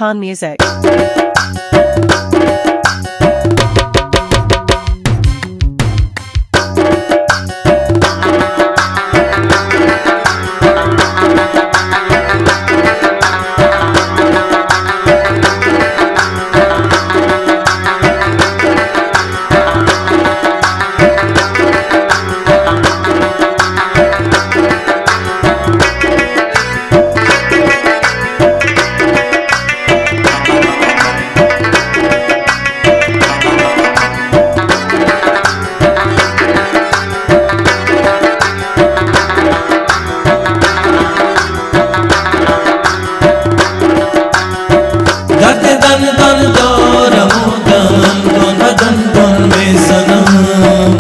Khan Music. درد دندان دارم و دندان و دندان می‌زنم.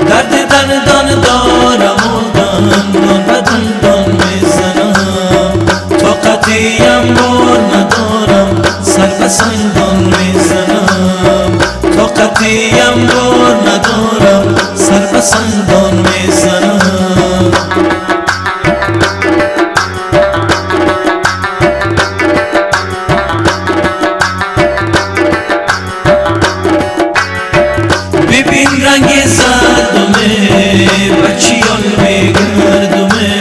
درد دندان دارم و دندان و دندان می‌زنم. طاقتی انبار ندارم، سر به سنگان می‌زنم. طاقتی انبار ندارم، سر به سنگان می‌زنم. ببین رنگ زردمه، بچیان می‌گردمه.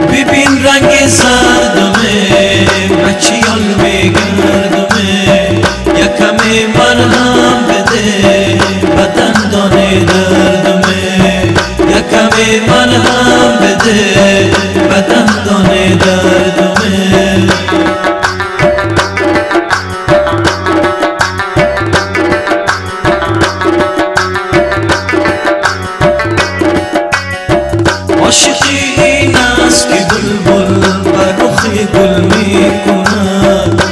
ببین رنگ زردمه، بچیان می‌گردمه. یکمی مرهم بده به دندان دردمه، یکمی مرهم بده به دندان دردمه. عاشقی این است که بلبل بر رخ گل می‌کند.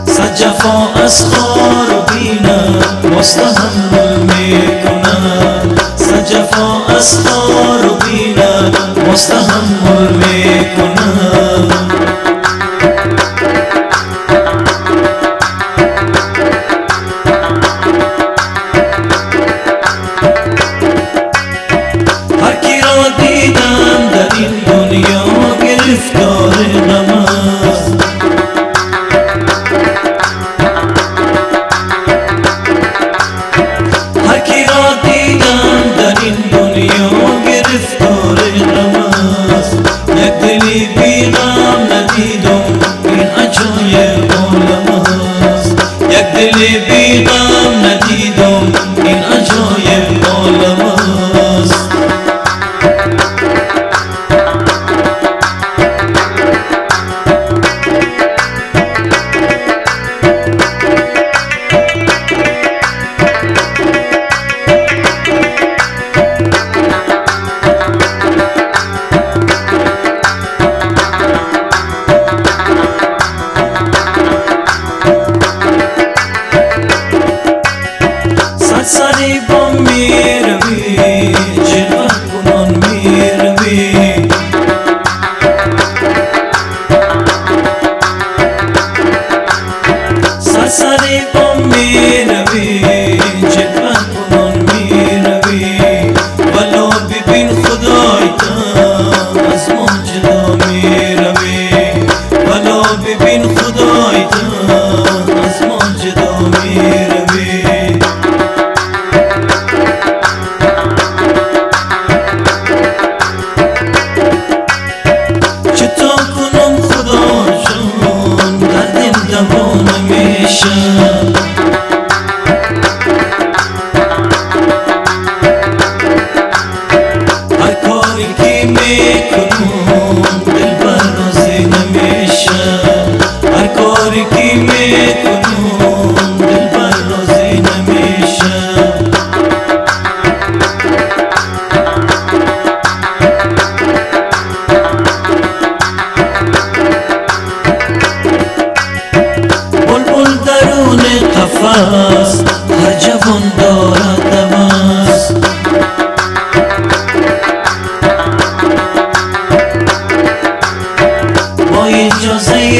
صد جفا از خار و بینم باز تحمل می‌کند. صد جفا از خار و بینم باز تحمل می‌کند. هر کی را دیدم در این دنیا گرفتار غم است. هر کی را دیدم در این دنیا گرفتار غم است. یک دلی بی غم ندیدم، این عجایب عالم است. یک دل بی غم ندیدم، این عجایب عالم است. سرسری با می‌روی، جلوه کنان می‌روی. سرسری با می‌روی، جلوه کنان می‌روی. ولا ببین خدای تو از ما جدا می‌روی. ولا ببین خدای تو از ما جدا می‌روی. چطور کنم خدا جان، دردم دوا نمیشه. هر کاری که می‌کنم دلبر راضی نمیشه. هر کاری که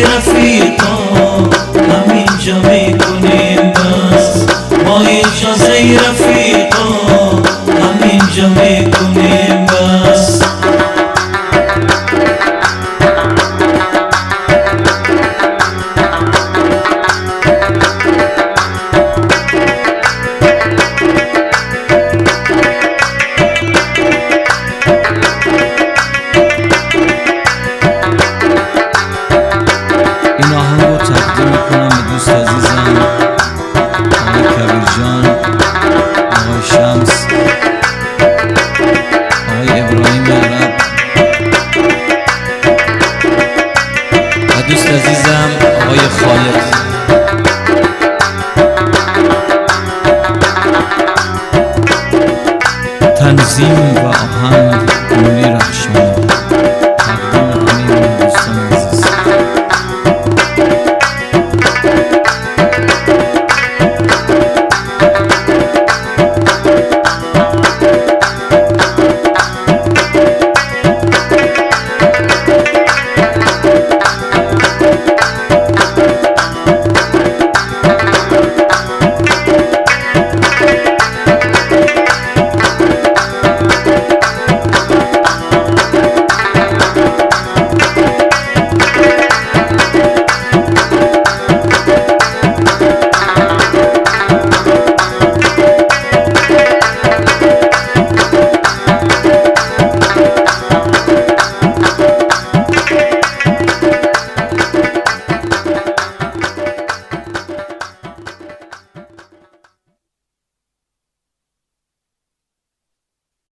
رفیقا، همینجا می‌کنیم بس. ما اینجا زی رفیقا، همینجا می‌کنیم بس. این آهنگ رو تقدیم می‌کنم به دوست عزیزم آقای کبیر جان، آقای شمس، آقای ابراهیم عرب و دوست عزیزم آقای خالد. تنظیم و آهنگ